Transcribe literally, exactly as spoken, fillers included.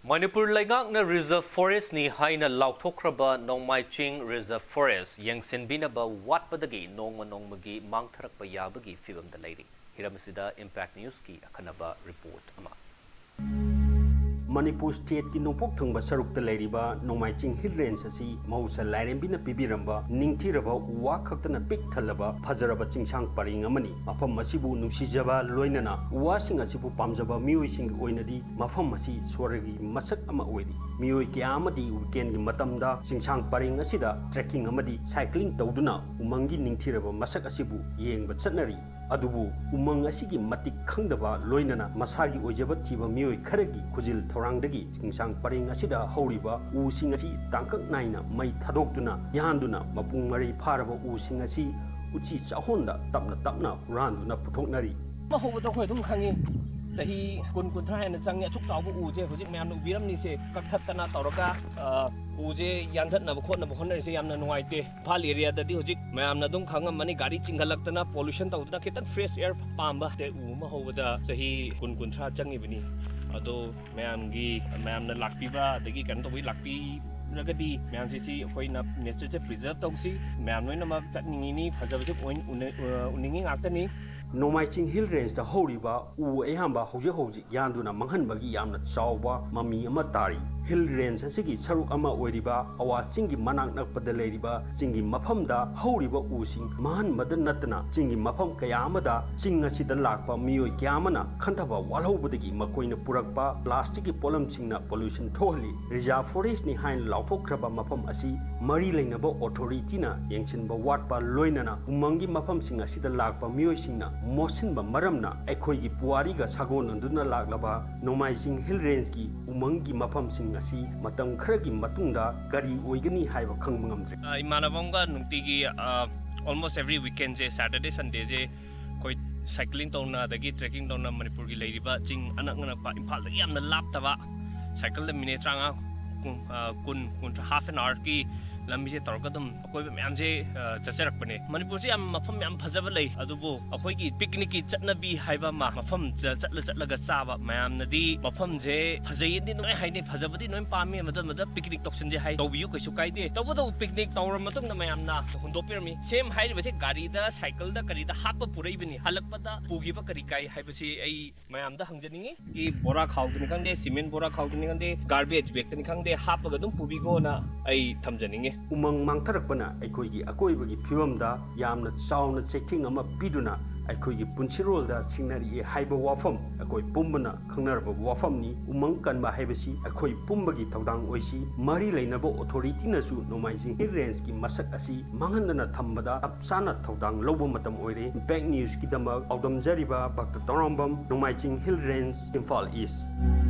ꯃꯅꯤꯄꯨꯔ ꯂꯩꯉꯥꯛꯅ reserve forestꯅꯤ ꯍꯥꯏꯅ ꯂꯥꯎꯊꯣꯛꯈ꯭ꯔꯕ ꯅꯣꯡꯃꯥꯏꯆꯤꯡ reserve forest ꯌꯦꯡꯁꯤꯟꯕꯤꯅꯕ ꯋꯥꯠꯄꯗꯒꯤ ꯅꯣꯡꯃ ꯅꯣꯡꯃꯒꯤ ꯃꯥꯡꯊꯔꯛꯄ ꯌꯥꯕꯒꯤ ꯐꯤꯕꯝꯗ ꯂꯩꯔꯤ꯫ ꯍꯤꯔꯝ ꯑꯁꯤꯗ Impact Newsꯀꯤ ꯑꯈꯟꯅꯕ report ꯑꯃ꯫ ꯃꯅꯤꯄꯨꯔ stateꯀꯤ ꯅꯣꯡꯄꯣꯛ ꯊꯪꯕ ꯁꯔꯨꯛꯇ ꯂꯩꯔꯤꯕ ꯅꯣꯡꯃꯥꯏꯆꯤꯡ Hill Range ꯑꯁꯤ ꯃꯍꯧꯁꯥ ꯂꯥꯏꯔꯦꯝꯕꯤꯅ ꯄꯤꯕꯤꯔꯝꯕ ꯅꯤꯡꯊꯤꯔꯕ ꯎ ꯋꯥ ꯈꯛꯇꯅ ꯄꯤꯛ ꯊꯜꯂꯕ ꯐꯖꯔꯕ ꯆꯤꯡꯁꯥꯡ ꯄꯔꯦꯡ ꯑꯃꯅꯤ꯫ ꯃꯐꯝ ꯑꯁꯤꯕꯨ ꯅꯨꯡꯁꯤꯖꯕ ꯂꯣꯏꯅꯅ ꯎ ꯋꯥꯁꯤꯡ ꯑꯁꯤꯕꯨ ꯄꯥꯝꯖꯕ ꯃꯤꯑꯣꯏꯁꯤꯡꯒꯤ ꯑꯣꯏꯅꯗꯤ ꯃꯐꯝ ꯑꯁꯤ ꯁ꯭ꯋꯔꯒꯤ ꯃꯁꯛ ꯑꯃ ꯑꯣꯏꯔꯤ꯫ ꯃꯤꯑꯣꯏ ꯀꯌꯥ ꯑꯃꯗꯤ weekendꯒꯤ ꯃꯇꯝꯗ ꯆꯤꯡꯁꯥꯡ ꯄꯔꯦꯡ ꯑꯁꯤꯗ trekking ꯑꯃꯗꯤ cycling ꯇꯧꯗꯨꯅ ꯎꯃꯪꯒꯤ ꯅꯤꯡꯊꯤꯔꯕ ꯃꯁꯛ ꯑꯁꯤꯕꯨ ꯌꯦꯡꯕ ꯆꯠꯅꯔꯤ꯫ ꯑꯗꯨꯕꯨ ꯎꯃꯪ ꯑꯁꯤꯒꯤ ꯃꯇꯤꯛ ꯈꯪꯗꯕ ꯂꯣꯏꯅꯅ ꯃꯁꯥꯒꯤ ꯑꯣꯏꯖꯕ ꯊꯤꯕ ꯃꯤꯑꯣꯏ ꯈꯔꯒꯤ ꯈꯨꯖꯤꯜ ꯊꯧꯔꯥꯡꯗꯒꯤ ꯆꯤꯡꯁꯥꯡ ꯄꯔꯦꯡ ꯑꯁꯤꯗ ꯍꯧꯔꯤꯕ ꯎꯁꯤꯡ ꯑꯁꯤ ꯇꯥꯡꯀꯛ ꯅꯥꯏꯅ ꯃꯩ ꯊꯥꯗꯣꯛꯇꯨꯅ ꯌꯥꯟꯗꯨꯅ ꯃꯄꯨꯡ ꯃꯔꯩ ꯐꯥꯔꯕ ꯎꯁꯤꯡ ꯑꯁꯤ ꯎꯆꯤ ꯆꯥꯍꯣꯟꯗ ꯇꯞꯅ ꯇꯞꯅ ꯍꯨꯔꯥꯟꯗꯨꯅ ꯄꯨꯊꯣꯛꯅꯔꯤ꯫ ꯑꯃ ꯍꯧꯕꯗ ꯑꯩꯈꯣꯏ ꯑꯗꯨꯝ ꯈꯪꯉꯤ, ꯆꯍꯤ ꯀꯨꯟ, ꯀꯨꯟꯊ꯭ꯔꯥ ꯍꯦꯟꯅ ꯆꯪꯉꯤ꯫ ꯑꯁꯨꯛ ꯆꯥꯎꯕ ꯎꯁꯦ ꯍꯧꯖꯤꯛ ꯃꯌꯥꯝꯅ ꯎꯕꯤꯔꯝꯂꯤꯁꯦ ꯀꯛꯊꯠꯇꯅ ꯇꯧꯔꯒ, ꯑ, ꯎꯁꯦ ꯌꯥꯟꯊꯠꯅꯕ ꯈꯣꯠꯅꯕ ꯍꯣꯠꯅꯔꯤꯁꯦ ꯌꯥꯝꯅ ꯅꯨꯡꯉꯥꯏꯇꯦ꯫ ꯏꯝꯐꯥꯜ areaꯗꯗꯤ ꯍꯧꯖꯤꯛ ꯃꯌꯥꯝꯅ ꯑꯗꯨꯝ ꯈꯪꯉꯝꯃꯅꯤ, ꯒꯥꯔꯤ ꯆꯤꯡꯈꯠꯂꯛꯇꯅ pollution ꯇꯧꯗꯅ ꯈꯤꯇꯪ fresh air ꯄꯥꯝꯕ ꯎ ꯑꯃ ꯍꯧꯕꯗ ꯆꯍꯤ ꯀꯨꯟ, ꯀꯨꯟꯊ꯭ꯔꯥ ꯆꯪꯉꯤꯕꯅꯤ꯫ ꯑꯗꯣ ꯃꯌꯥꯝꯒꯤ, ꯃꯌꯥꯝꯅ ꯂꯥꯛꯄꯤꯕ ꯑꯗꯒꯤ ꯀꯩꯅꯣ ꯇꯧꯕꯒꯤ ꯂꯥꯛꯄꯤꯔꯒꯗꯤ ꯃꯌꯥꯝꯁꯤ, ꯁꯤ ꯑꯩꯈꯣꯏꯅ natureꯁꯦ preserve ꯇꯧꯁꯤ꯫ ꯃꯌꯥꯝ ꯂꯣꯏꯅꯃꯛ ꯆꯠꯅꯤꯡꯉꯤꯅꯤ, ꯐꯖꯕꯁꯦ ꯑꯣꯏ-, ꯎꯅ-, ꯑ, ꯎꯅꯤꯡꯉꯤ ꯉꯥꯛꯇꯅꯤ꯫ ꯅꯣꯡꯃꯥꯏꯆꯤꯡ Hill Rangeꯇ ꯍꯧꯔꯤꯕ ꯎ ꯑꯌꯥꯝꯕ ꯍꯧꯖꯤꯛ ꯍꯧꯖꯤꯛ ꯌꯥꯟꯗꯨꯅ ꯃꯥꯡꯍꯟꯕꯒꯤ ꯌꯥꯝꯅ ꯆꯥꯎꯕ ꯃꯃꯤ ꯑꯃ ꯇꯥꯔꯤ꯫ Hill Range ꯑꯁꯤꯒꯤ ꯁꯔꯨꯛ ꯑꯃ ꯑꯣꯏꯔꯤꯕ ꯑꯋꯥ ꯆꯤꯡꯒꯤ ꯃꯅꯥꯛ ꯅꯛꯄꯗ ꯂꯩꯔꯤꯕ ꯆꯤꯡꯒꯤ ꯃꯐꯝꯗ ꯍꯧꯔꯤꯕ ꯎꯁꯤꯡ ꯃꯥꯡꯍꯟꯕꯗ ꯅꯠꯇꯅ ꯆꯤꯡꯒꯤ ꯃꯐꯝ ꯀꯌꯥ ꯑꯃꯗ ꯆꯤꯡ ꯑꯁꯤꯗ ꯂꯥꯛꯄ ꯃꯤꯑꯣꯏ ꯀꯌꯥ ꯑꯃꯅ ꯈꯟꯊꯕ ꯋꯥꯠꯍꯧꯕꯗꯒꯤ ꯃꯈꯣꯏꯅ ꯄꯨꯔꯛꯄ plasticꯀꯤ ꯄꯣꯠꯂꯝꯁꯤꯡꯅ pollution ꯊꯣꯛꯍꯜꯂꯤ꯫ Reserve forestꯅꯤ ꯍꯥꯏꯅ ꯂꯥꯎꯊꯣꯛꯈ꯭ꯔꯕ ꯃꯐꯝ ꯑꯁꯤ ꯃꯔꯤ ꯂꯩꯅꯕ authorityꯅ ꯌꯦꯡꯁꯤꯟꯕ ꯋꯥꯠꯄ ꯂꯣꯏꯅꯅ ꯎꯃꯪꯒꯤ ꯃꯐꯝꯁꯤꯡ ꯑꯁꯤꯗ ꯂꯥꯛꯄ ꯃꯤꯑꯣꯏꯁꯤꯡꯅ ꯃꯣꯠꯁꯤꯟꯕ ꯃꯔꯝꯅ ꯑꯩꯈꯣꯏꯒꯤ ꯄꯨꯋꯥꯔꯤꯒ ꯁꯥꯒꯣꯟꯅꯗꯨꯅ ꯂꯥꯛꯂꯕ ꯅꯣꯡꯃꯥꯏꯆꯤꯡ Hill Rangeꯀꯤ ꯎꯃꯪꯒꯤ ꯃꯐꯝꯁꯤꯡ ꯑꯁꯤ ꯃꯇꯝ ꯈꯔꯒꯤ ꯃꯇꯨꯡꯗ ꯀꯔꯤ ꯑꯣꯏꯒꯅꯤ ꯍꯥꯏꯕ ꯈꯪꯕ ꯉꯝꯗ꯭ꯔꯦ꯫ ꯑ, ꯏꯃꯥꯟꯅꯕ ꯑꯃꯒ ꯅꯨꯡꯇꯤꯒꯤ, ꯑ, almost every weekendꯁꯦ, Saturday, Sundayꯁꯦ ꯑꯩꯈꯣꯏ cycling ꯇꯧꯅ ꯑꯗꯒꯤ trekking ꯇꯧꯅ ꯃꯅꯤꯄꯨꯔꯒꯤ ꯂꯩꯔꯤꯕ ꯆꯤꯡ ꯑꯅꯛ ꯑꯅꯛꯄ, ꯏꯝꯐꯥꯜꯗꯒꯤ ꯌꯥꯝꯅ ꯂꯥꯞꯇꯕ, cycleꯗ minute ꯇꯔꯥꯃꯉꯥ, ꯀꯨꯟ, ꯑ, ꯀꯨꯟ, ꯀꯨꯟꯊ꯭ꯔꯥ, half an hourꯒꯤ ꯂꯝꯕꯤꯁꯦ ꯇꯧꯔꯒ ꯑꯗꯨꯝ ꯑꯀꯣꯏꯕ ꯃꯌꯥꯝꯁꯦ, ꯑ, ꯆꯠꯆꯔꯛꯄꯅꯦ꯫ ꯃꯅꯤꯄꯨꯔꯁꯦ ꯌꯥꯝ ꯃꯐꯝ ꯌꯥꯝ ꯐꯖꯕ ꯂꯩ, ꯑꯗꯨꯕꯨ ꯑꯩꯈꯣꯏꯒꯤ ꯄꯤꯛꯅꯤꯛꯀꯤ ꯆꯠꯅꯕꯤ ꯍꯥꯏꯕ ꯑꯃ, ꯃꯐꯝ ꯆ-, ꯆꯠꯂ ꯆꯠꯂꯒ ꯆꯥꯕ, ꯃꯌꯥꯝꯅꯗꯤ ꯃꯐꯝꯁꯦ ꯐꯖꯩꯌꯦꯅꯗꯤ ꯂꯣꯏ ꯍꯥꯏꯅꯩ, ꯐꯖꯕꯗꯤ ꯂꯣꯏ ꯄꯥꯝꯃꯤ, ꯃꯗ ꯃꯗ ꯄꯤꯛꯅꯤꯛ ꯇꯧꯁꯤꯟꯁꯦ ꯍꯥꯏ, ꯇꯧꯕꯤꯌꯨ, ꯀꯩꯁꯨ ꯀꯥꯏꯗꯦ꯫ ꯇꯧꯕꯇꯕꯨ ꯄꯤꯛꯅꯤꯛ ꯇꯧꯔ ꯃꯇꯨꯡꯗ ꯃꯌꯥꯝꯅ ꯍꯨꯟꯗꯣꯛꯄꯤꯔꯝꯃꯤ꯫ ꯁꯦꯝ ꯍꯥꯏꯔꯤꯕꯁꯦ ꯒꯥꯔꯤꯗ, ꯁꯥꯏꯀꯜꯗ, ꯀꯔꯤꯗ ꯍꯥꯞꯄ ꯄꯨꯔꯛꯏꯕꯅꯤ, ꯍꯜꯂꯛꯄꯗ ꯄꯨꯈꯤꯕ ꯀꯔꯤ ꯀꯥꯏ ꯍꯥꯏꯕꯁꯤ ꯑꯩ ꯃꯌꯥꯝꯗ ꯍꯪꯖꯅꯤꯡꯉꯤ꯫ ꯒꯤ ꯕꯣꯔꯥ ꯈꯥꯎꯗꯅꯤ ꯈꯪꯗꯦ, ꯁꯤꯃꯦꯟ ꯕꯣꯔꯥ ꯈꯥꯎꯗꯅꯤ ꯈꯪꯗꯦ, ꯒꯥꯔꯕꯦꯖ ꯕꯦꯒꯇꯅꯤ ꯈꯪꯗꯦ, ꯍꯥꯞꯄꯒ ꯑꯗꯨꯝ ꯄꯨꯕꯤꯈꯣꯅ ꯑꯩ ꯊꯝꯖꯅꯤꯡꯉꯤ꯫ ꯎꯃꯪ ꯃꯥꯡꯊꯔꯛꯄꯅ ꯑꯩꯈꯣꯏꯒꯤ ꯑꯀꯣꯏꯕꯒꯤ ꯐꯤꯕꯝꯗ ꯌꯥꯝꯅ ꯆꯥꯎꯅ ꯆꯩꯊꯦꯡ ꯑꯃ ꯄꯤꯗꯨꯅ ꯑꯩꯈꯣꯏꯒꯤ ꯄꯨꯟꯁꯤꯔꯣꯜꯗ ꯁꯤꯡꯅꯔꯛꯏ ꯍꯥꯏꯕ ꯋꯥꯐꯝ ꯑꯩꯈꯣꯏ ꯄꯨꯝꯕꯅ ꯈꯪꯅꯔꯕ ꯋꯥꯐꯝꯅꯤ꯫ ꯎꯃꯪ ꯀꯟꯕ ꯍꯥꯏꯕꯁꯤ ꯑꯩꯈꯣꯏ ꯄꯨꯝꯕꯒꯤ ꯊꯧꯗꯥꯡ ꯑꯣꯏꯁꯤ꯫ ꯃꯔꯤ ꯂꯩꯅꯕ ꯑꯣꯊꯣꯔꯤꯇꯤꯅꯁꯨ ꯅꯣꯡꯃꯥꯏꯖꯤꯡ ꯍꯤꯜ ꯔꯦꯟꯖꯀꯤ ꯃꯁꯛ ꯑꯁꯤ ꯃꯥꯡꯍꯟꯗꯅ ꯊꯝꯕꯗ ꯆꯞ ꯆꯥꯅ ꯊꯧꯗꯥꯡ ꯂꯧꯕ ꯃꯇꯝ ꯑꯣꯏꯔꯦ꯫ ꯏꯝꯄꯦꯛ ꯅ꯭ꯌꯨꯁꯀꯤꯗꯃꯛ ꯄꯥꯎꯗꯝꯖꯔꯤꯕ ꯚꯛꯇ ꯇꯧꯔꯥꯝꯕꯝ, ꯅꯣꯡꯃꯥꯏꯖꯤꯡ ꯍꯤꯜ ꯔꯦꯟꯖ, ꯏꯝꯐꯥꯜ ꯏꯁ꯫